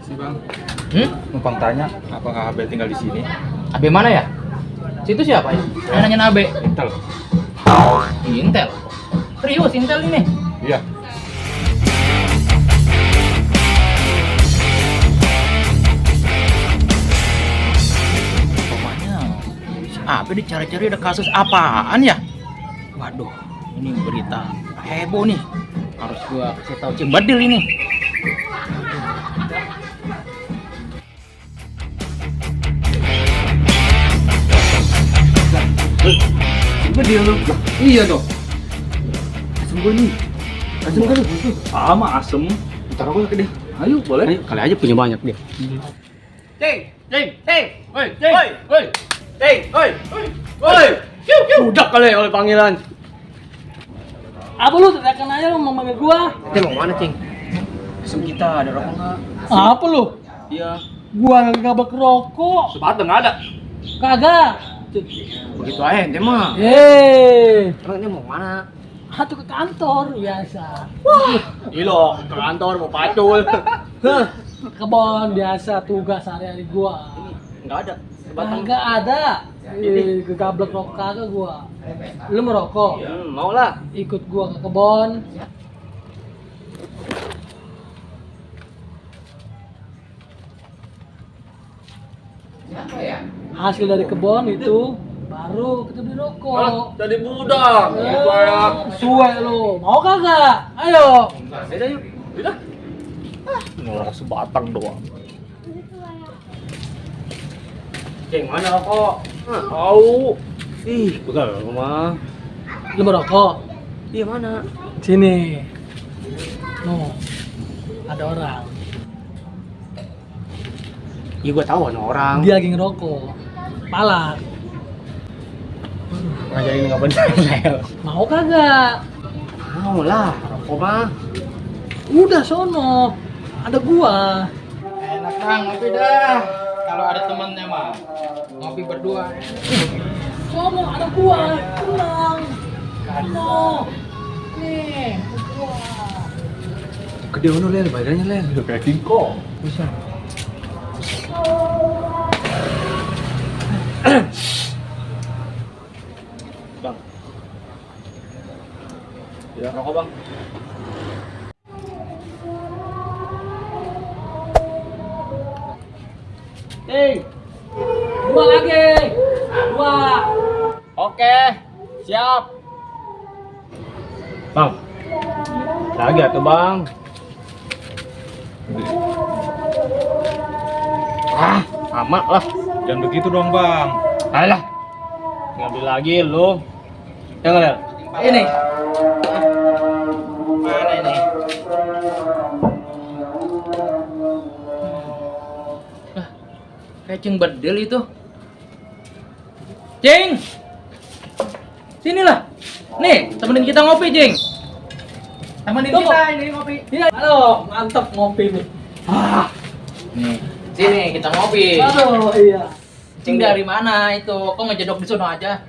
sih bang, Numpang tanya. apakah Abe tinggal di sini? Abe mana ya? Situ siapa ya? Yang nanya Abe. Intel. Intel. Serius Intel ini? Iya. Pokoknya si Abe dicari-cari ada kasus apaan ya? Waduh, ini berita heboh nih. Harus gua kasih tahu Cimbadil ini. Cimbadil lu. Iya dong. Asem gue nih. Asem kan lu. Sama asem. Ntar aku ke dia. Ayo, boleh. Ayo, kali aja punya banyak dia. Budak kali oleh panggilan. Apa lu teriakan aja lu mau manggil gua? Kita mau mana, Cing? Asem kita ada rokok enggak? Apa lu? Iya. Gua nggak rokok. Sebatang enggak ada. Kagak. Begitu aja ente mah. Emang ini mau mana? Atuh ke kantor biasa. Ilo, ke kantor mau pacul. Kebon biasa tugas hari-hari gua. Enggak ada. Sebatang. Kagak ada. Kegablek rokok kagak gua. Lu merokok? Mau lah. Ikut gua ke kebon. Hasil dari kebon itu baru kita beli rokok. Jadi budak. Suwe lu. Mau kagak? Ayo. Beda yuk. Beda. Ngorok sebatang doang. Ceng, mana rokok? Tahu. Ih, begal rumah. Lu merokok? Iya mana? Sini. No. Ada orang. Iya gua tahu ada orang. Dia lagi ngerokok. Palak. Ngajarin nggak bener. Mau kagak? Mau lah, rokok mah. Udah sono. Ada gua. Enak bang, ngopi dah. Kalau ada temennya mah ngopi berdua. Sono ada gua. Tenang. Sono. Nih, gua. Gede mana lel, badannya lel. Udah kayak King Kong. Bisa. Bang. Ya, rokok bang. Dua lagi. Dua. Oke, siap. Bang. Lagi atuh bang. Amat lah. Jangan begitu dong bang. Alah. Ngambil lagi lu. Ya nggak Lel? Ini. Mana ini? Kayak Cimbadil itu. Cing. Sinilah. Nih, temenin kita ngopi, Cing. Temenin Tunggu. kita ini ngopi. Iya. Halo, mantap ngopi nih. Nih, sini kita ngopi. Aduh, iya. Cing dari mana itu? Kok ngejedok di sono aja?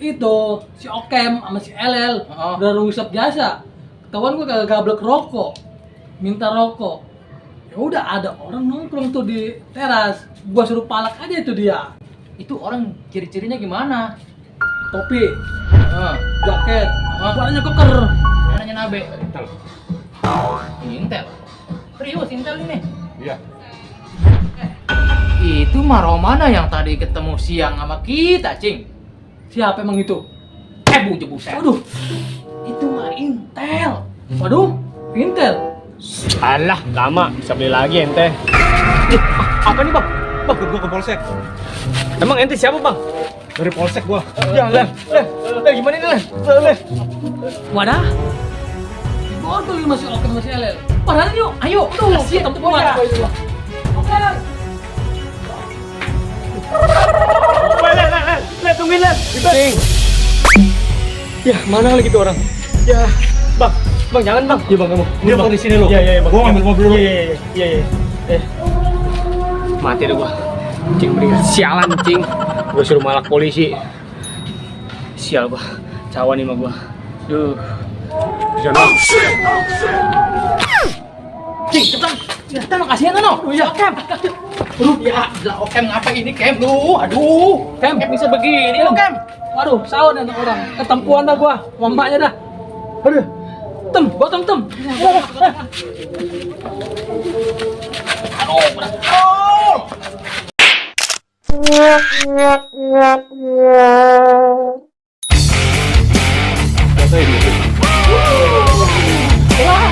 Itu si Okem sama si LL Oh. udah rusep jasa. Ketahuan gua kagak gablek rokok. Minta rokok. Ya udah ada orang nongkrong tuh di teras. Gua suruh palak aja itu dia. Itu orang ciri-cirinya gimana? Topi, Heeh. jaket, Oh. warnanya koker. Nanya Nabe. Intel. Intel. Serius Intel ini? Iya. Itu Maro mana yang tadi ketemu siang sama kita, Cing? Siapa emang itu? Buset. Waduh, Itu mah Intel. waduh, Intel. Alah, lama. Bisa beli lagi ente. Apa nih bang? Bang, gua ke polsek. Emang ente siapa bang? Dari polsek gua. Ya Lel, gimana ini Lel? Wadah. Bodoh ini masih Okem masih LL. Padahal yuk, Ayo, tuh, kasih kita temuan. temuan. Oke. Lel, tungguin Lel. Cing. Ya, mana lagi tuh orang? Ya, bang jangan bang. Iya bang kamu. Dia bang di sini lo. Iya bang. Gua ngambil mobil dulu. Iya. Mati deh gua. Cing beringat sialan cing. Gua suruh malak polisi. Sial gua. Cawan nih sama gua. Duh. Di sana. Cing, cepetan. Cepetan, kasihan no. Ya, Kem. Aduh, ya, gila, Kem ngapa ini, Kem? Aduh, Kem bisa begini lo, Kem. Waduh, sahun anak orang. Ketempuan dah gua, sama mbaknya dah. Aduh. Gua tem. Aduh, berat. Oh! Kata ini. Wah,